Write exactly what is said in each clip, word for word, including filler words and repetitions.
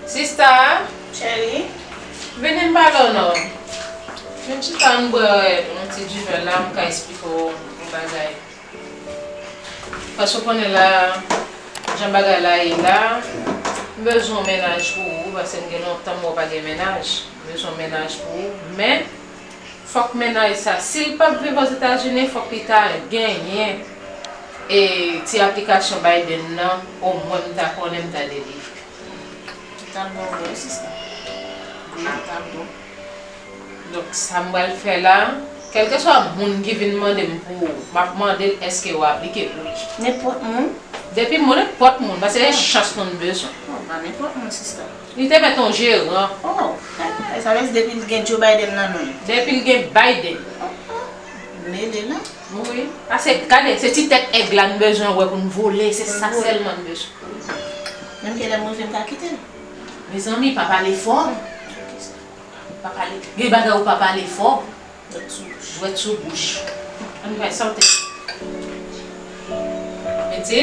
Sista, cheri, vini m pale w non. Vin chita, ann bwè yon ti diven la, m ka esplike w yon bagay. Paske w konnen la, jan bagay la ye la, m bezwen yon mennaj pou ou, paske m gen lontan m wè w pa gen mennaj. M bezwen yon mennaj pou ou, men fòk mennaj sa, si l p ap viv Ozetazini, fòk li ta genyen, e, ti aplikasyon Biden nan, omwen m ta konnen, m ta delivre. Li t ap bon vre, sista. Li t ap bon. Donk, sa m pral fè la, kèlkeswa moun ki vin mande m pou ou, m ap mande l èske w aplike pou li. Nenpòt moun? Depi moun, nenpòt moun, paske se chans nou bezwen. Oh, pa nenpòt moun, sista. Li te mèt yon jeran. Oh, eh, sa vle di depi l gen Joe Biden nan non l. Depi l gen Biden. Oh, oh. Mele la. Wi. Paske, gade, se ti tèt èg la n bezwen wè pou n vole, se sa sèlman n bezwen. Menm ke lè m rive, m ka kite l. Mezanmi, pa pale fò. Pa pale. Gen bagay ou pa pale fò. Dwèt sou bouch. Dwèt sou bouch. Ann fè sa w te. Mete,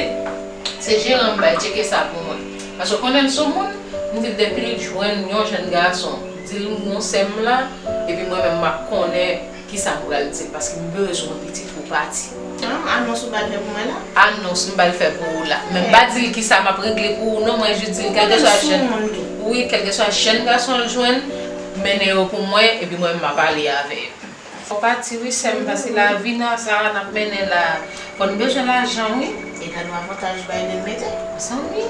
se jeran m bay, tcheke sa pou mwen. Paske w konnen l sou moun, m di l depi l jwenn yon jèn gason, di l m gon sè m la, epi mwen menm m ap konnen kisa m pral di l, paske m bezwen pitit pou pati. Ah, anons ou pral fè pou mwen la? Anons m pral fè pou ou la. Men m pa di l kisa m ap regle pou ou non, mwen jis di l kèlkeswa jèn. Wi, kèlkeswa jèn gason l jwenn, mennen yo pou mwen, epi mwen menm m ap ale avè yo. Fò pati wi sè m, paske lavi nan sa a n ap mennen la, fò n bezwen lajan wi. E gade yon avantaj Biden mete. Sa wi.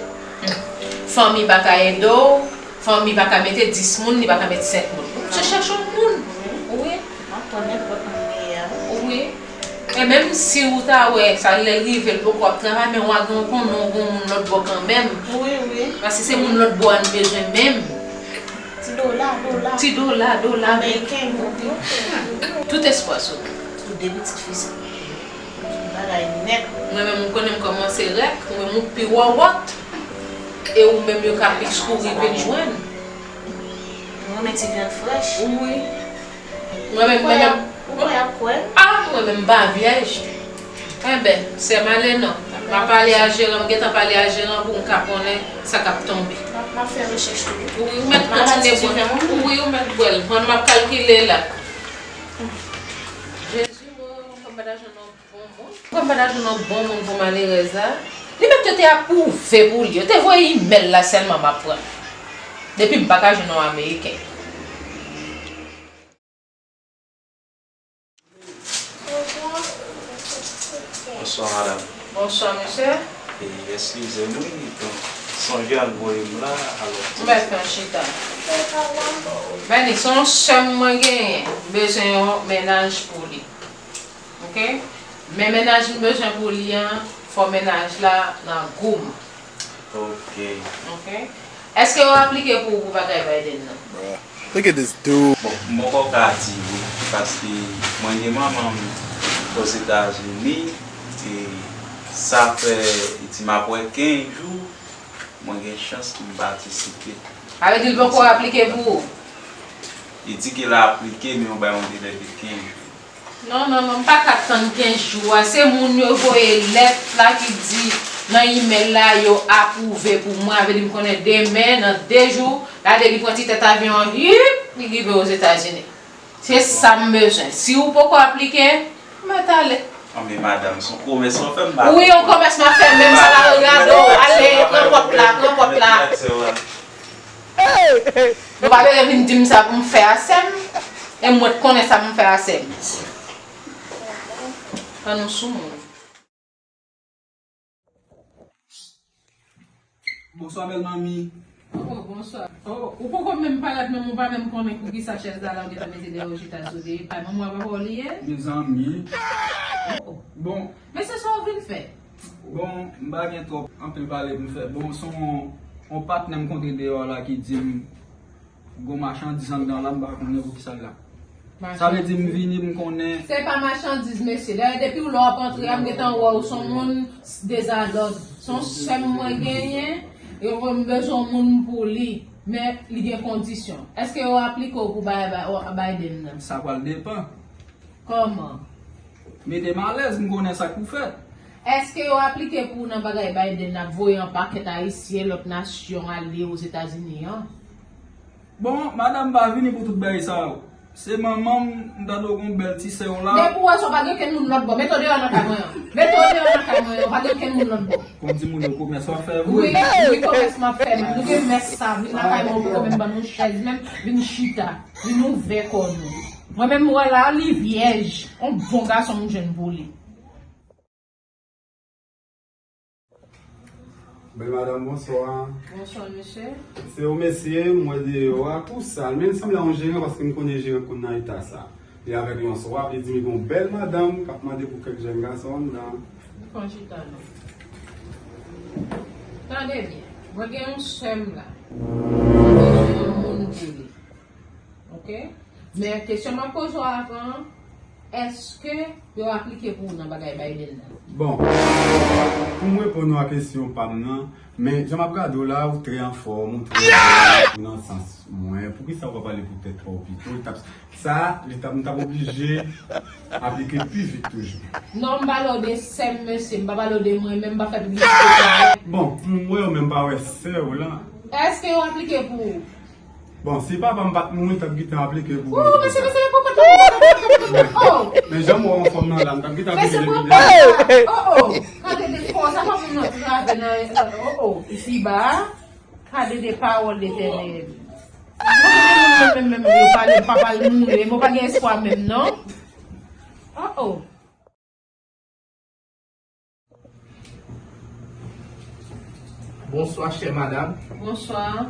Fanmi pa ka ede w, fanmi pa ka mete dis moun, li pa ka mete senk moun. Ou se chèche yon moun. Wi. M ap pran nenpòt moun li ye a. Wi. E menm si ou ta wè sa lè l rive l poko ap travay, men w a gen yon konnen w gen yon moun lòt bò kanmenm. Wi, wi. Paske se moun lòt bò a n bezwen menm. Ti dola, dola. Ti dola, dola. Ameriken, wi. Tout espwa sou nou. Sou de pitit fi sa. Bagay nèt. Mwen menm, m konnen m kòmanse rèk, ou menm ou pi wòwòt. E ou menm yo ka plis kouri vin jwenn. Mwen renmen ti vyann frèch. Wi. Mwen menm, mwen menm. Ou kwè y ap kwè? Ah, mwen menm m pa vyèj. Enben, sè m ale non. M ap pale a jeran, m gentan pale a jeran pou m ka konnen sa k ap tonbe. M ap, m ap fè rechèch tou wi. Wi, ou mèt kontinye bwè. Wi, ou mèt bwè l. Mwen m ap kalkile la. Jezi, mwen, mwen pa ta jwenn non. Bon moun. Ou konn pa ta jwenn yon bon moun pou malerèz la? Li mèt yo te apwouve pou li. Yo te voye imèl la sèlman m ap pran. Depi m pa ka jwenn yon ameriken. Bonswa, madanm. Bonswa, mesye. E, eskize m, wi, donk, sonje al voye m la, alò. Ou mèt pran chita. Vèni, se yon sè m mwen genyen. M bezwen yon mennaj pou li. Ok? Men mennaj m bezwen pou li an, fò mennaj la nan gou m. Ok. Ok? Èske yo aplike pou ou pou bagay Biden nan? Bruh, look at this dude. Bon, m poko ka di wi, paske mwen gen manman m Ozetazini, e sa fè, li di m apre kenz jou, mwen gen chans pou m patisipe. Sa vle di l poko aplike pou ou? Li di ke l aplike, men yo bay yon delè de kenz jou. Non, non, non, m pa ka tann kenz jou a. Se moun yo voye lèt la ki di nan imèl la yo apwouve pou mwen. Sa vle di m konnen demen, nan de jou, gade li pran ti tèt avyon an, hip, li rive Ozetazini. Se sa m bezwen. Si ou poko aplike, mèt ale. Anben madanm, se yon pwomès w ap fè m, m pa konprann. Wi, yon pwomès m ap fè, men m pa ka regade w. Ale, pran pòt la, pran pòt la. Nou pa bezwen vin di m sa pou m fè a sè m. E mwen t konnen sa pou m fè a sè m. An nou sou moun. Bonswa, bèl manmi. Oh, bonswa. Oh, ou poko menm parèt menm, ou pa menm konnen poukisa chèz la la ou gentan mete dèyè w chita sou li. Pa manman w a papa w li ye? Mezanmi. Oh, oh. Bon. Men se sa w vin fè. Bon, m pa gen twòp anpil pale pou m fè. Bon, se yon, yon patnè m kontre deyò la ki di m gon machandiz anndan la, m pa konnen poukisa l la. Sa vle di m vini, m konnen. Se pa machandiz, mesye. Dayè, depi w lè w ap antre a, m gentan wè w se yon moun dezalòd. Se yon sè m mwen genyen, e m bezwen yon moun pou li. Men, li gen kondisyon. Èske yo aplike w pou bay, bay, Biden nan? Sa pral depann. Kòman? Mete m alèz, m konnen sa k pou fèt. Èske yo aplike pou ou nan bagay Biden ap voye yon pakèt Ayisyen lòt nasyon ale Ozetazini an? Bon, madanm pa vini pou tout bagay sa yo. Se manman m, m ta dwe gon bèl ti sè w la. Depi w wè sa, w pa gen okenn moun lòt bò. Mete w deyò nan kay mwen an. Mete w deyò nan kay mwen an. W pa gen okenn moun lòt bò. Konn di moun yo komès w ap fè vre. Wi, wi, komès m ap fè. Nou gen mès sa. Vin nan kay mwen, ou poko menm ban nou chèz menm. Vin chita. Vin ouvè kò nou. Mwen menm, m wè la, li vyèj. On bon gason m jwenn pou li. Bèl madanm, bonswa. Bonswa, mesye. Se yon mesye, m wè deyò a, tou sal. Men l sanble a yon jeran, paske m konnen jeran konn nan eta sa. Li avèk yon swaf, li di m li gen yon bèl madanm k ap mande pou kèk jèn gason anndan. Li pran chita non. Tande byen, mwen gen yon sè m la. Mwen bezwen yon moun pou li. Ok? Men kesyon m ap poze w avan, èske yo aplike pou ou nan bagay Biden nan? Bon, pou m reponn ou a kesyon pa m nan, men jan m ap gade w la, ou trè anfòm, ou trè, ou nan sans mwen. Poukisa ou pa pale pou tèt pa w pito? L t ap, sa, li t ap, m t ap oblije aplike pi vit toujou. Non, m pale w de sè m, mesye, m pa pale w de mwen menm, m pa fè piblisite pou mwen. Bon, m wè w, men m pa wè sè w lan. Èske yo aplike pou ou? Bon, si papa m pa t mouri, m t ap gentan aplike pou... Wou, mesye, mesye, pran pòt la, pran pòt la, pran pòt la. Oh! Men jan m wè w anfòm nan la, m t ap gentan aplike depi deja. Oh, oh! Gade de fò, sa pa moun nan trave nan, oh, oh, isi ba. Gade de pawòl Letènèl. Mwen menm, menm, menm, yo pale, papa l mouri, men mwen pa gen espwa menm, non. Oh, oh! Bonsoir, chère madame. Bonsoir.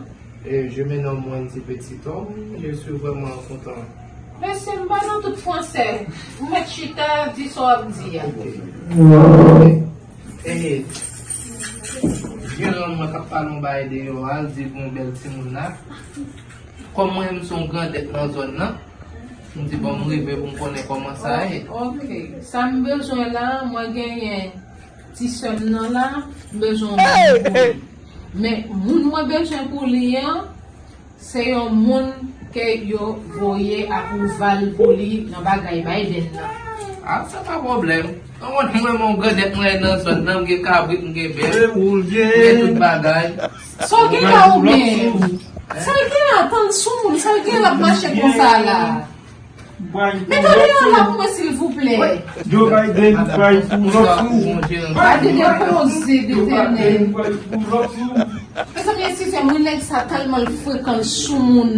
Euh, je me nomme Wendy Petit-Homme. Je suis vraiment content. Mesye, m pa nan tout fransè. Ou mèt chita, di sa w ap di a. Ok. E, jeran mwen k ap pale yon bagay deyò a, l di gon bèl timoun la. Kòm mwen menm se yon grandèt nan zòn nan, m di bon, m rive pou m konnen kòman sa ye. Ok. Sa m bezwen la, mwen genyen ti sè m nan la, m bezwen yon moun pou li. Men moun mwen bezwen pou li an, se yon moun ke yo voye apwouval pou li nan bagay Biden nan. A, sa pa pwoblèm. Mwen, mwen, mwen, grandèt mwen nan zòn nan, m gen kabrit, m gen bèf, m gen tout bagay. Sa w gen la ou menm? Sa l gen la, tann sou moun, sa l gen l ap mache konsa la? Mete w deyò la pou mwen, silvouplè. Joe Biden pral pou lòt sou ou. Gade de koze, Letènèl. Mezanmi, eskize m, wi, nèg sa tèlman l frekan, l sou moun.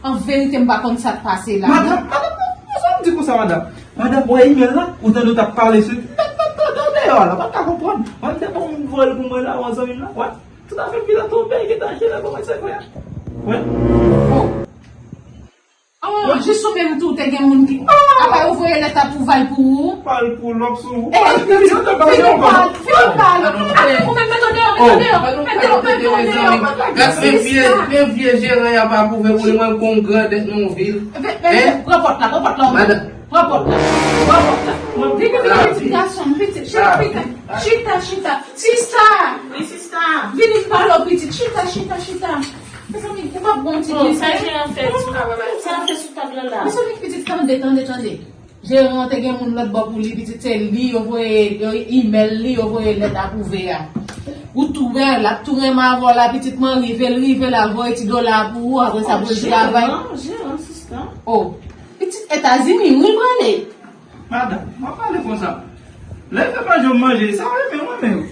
An verite, m pa konn sa k pase la. Madanm, madanm, non, non, sa m di konsa, madanm. Madanm, wè imèl la, ou tande w t ap pale sou, tande w deyò la, pa t ka konprann. Mwen te bon moun voye l pou mwen la, yon zanmi m la, wè. Tout afè m gentan tonbe, gentan jere, kòman se fè? Wè. Oh. Oh, jis ou menm tou, te gen moun ki, apa yo voye lèt apwouval pou ou? Pale pou lòt sou ou. Eh, pitit, fini pale, fini pale. Apa ou menm, mete w deyò, mete w deyò, mete w, mete w deyò. Gade vye, vye jeran y ap apwouve pou li, mwen kon grandèt nan yon vil. Pran pòt la, pran pòt la ou menm. Pran pòt la, pran pòt la. Vini, vini, pitit gason m, pitit, chita, chita, chita, chita. Sista! Wi, sista! Vini m pale w, pitit. Chita, chita, chita. Mezanmi, ou p ap bon ti... Bon, sa jeran fè sou tab la? Sa l fè sou tab la la? Mezanmi, pitit, tande, tande, tande. Jeran an te gen moun lòt bò pou li, pitit, se li yo voye, yo imèl li, yo voye lèt apwouve a. Ou tou wè, l ap tou renmen avè w la, pitit mwen, rive l rive la, voye ti dola pou ou, apre sa pou l travay. Jeran, jeran, sista. Oh, pitit, Etazini wi l prale. Madanm, w ap pale konsa. Lè l fè manje, w manje. Sa w renmen, w renmen.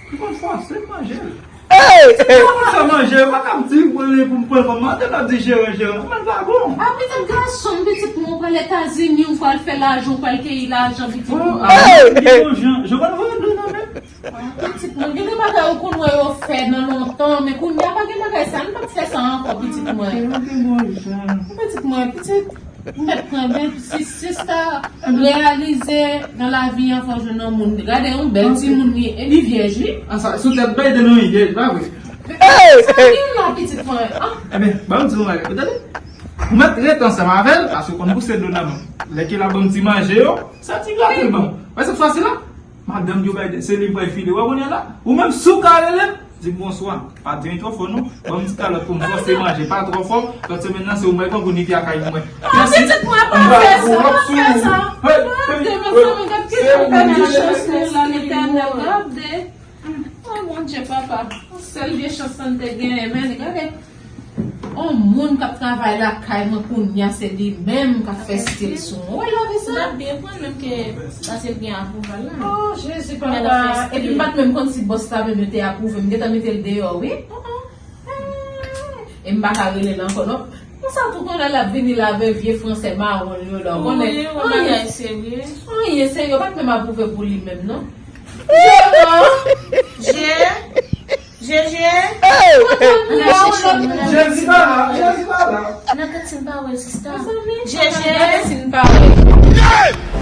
Li konn fòse manje l. Hey! Si w konn sa manje, w pa ka ap di, mwen, pou m pran kòmantè, l ap di, jeran, jeran. Mwen, vagon. A, pitit gason m, pitit mwen, ou pral Etazini, ou pral fè lajan, ou pral keyi lajan, pitit mwen. Bon, a, li bon jan. Jovèn voye dlo nan men. Pitit mwen, gen de bagay ou konn wè yo fè nan lontan, men kounye a pa gen bagay sa, nou p ap fè sa ankò, pitit mwen. Pitit mwen, pitit, m mèt pran, men si sista reyalize nan lavi an, fò jwenn yon moun. Gade yon bèl timoun li, e li vyèj, wi. An sa, sou tèt Biden, wi, vyèj, pa vre? Sa gen la, pitit mwen, an? Ebyen, ban m di yon bagay, ou tande? Ou mèt rete ansanm avè l, paske w konn bouse dlo nan men l. Lè ke l ap ban m ti manje yo, se ti graten l ban m. Wè sa k pase la? Madanm Joe Biden, se li m pral file. Wè kounye a la, ou menm si w ka rele m, di m bonswa. Pa di anyen twò fò non. Ban m ti kalòt pou m fòse manje, pa twò fò. Lòt semèn nan, se ou m pral pran pou netwaye kay mwen. Mèsi. Pitit mwen, pa fè sa, pa fè sa. Gade, mezanmi, gade ki jan w pèdi chans nou la, Etènèl, gade. Oh, Bondye, papa. Sèl vye chans sa n te genyen, men gade. On moun k ap travay lakay mwen kounye a, se li menm k ap fè stil sou mwen. Ou wè love sa? L ap byen pran menm ke paske l gen apwouval la. Oh, Jezi, papa. Epi m pa t menm konn si bòs la menm yo te apwouve. M gentan mete l deyò, wi. E m pa ka rele l ankò, non. Konsa tou konnen l ap vini la avè vye fransè mawon l yo la. Ou konnen? Wi, yon bagay serye. Anyen serye, yo pa t menm apwouve pou li menm, non. Jezi pa la, Jezi pa la. Nan kantin pa wè sista. Jezi. Nan kantin pa wè.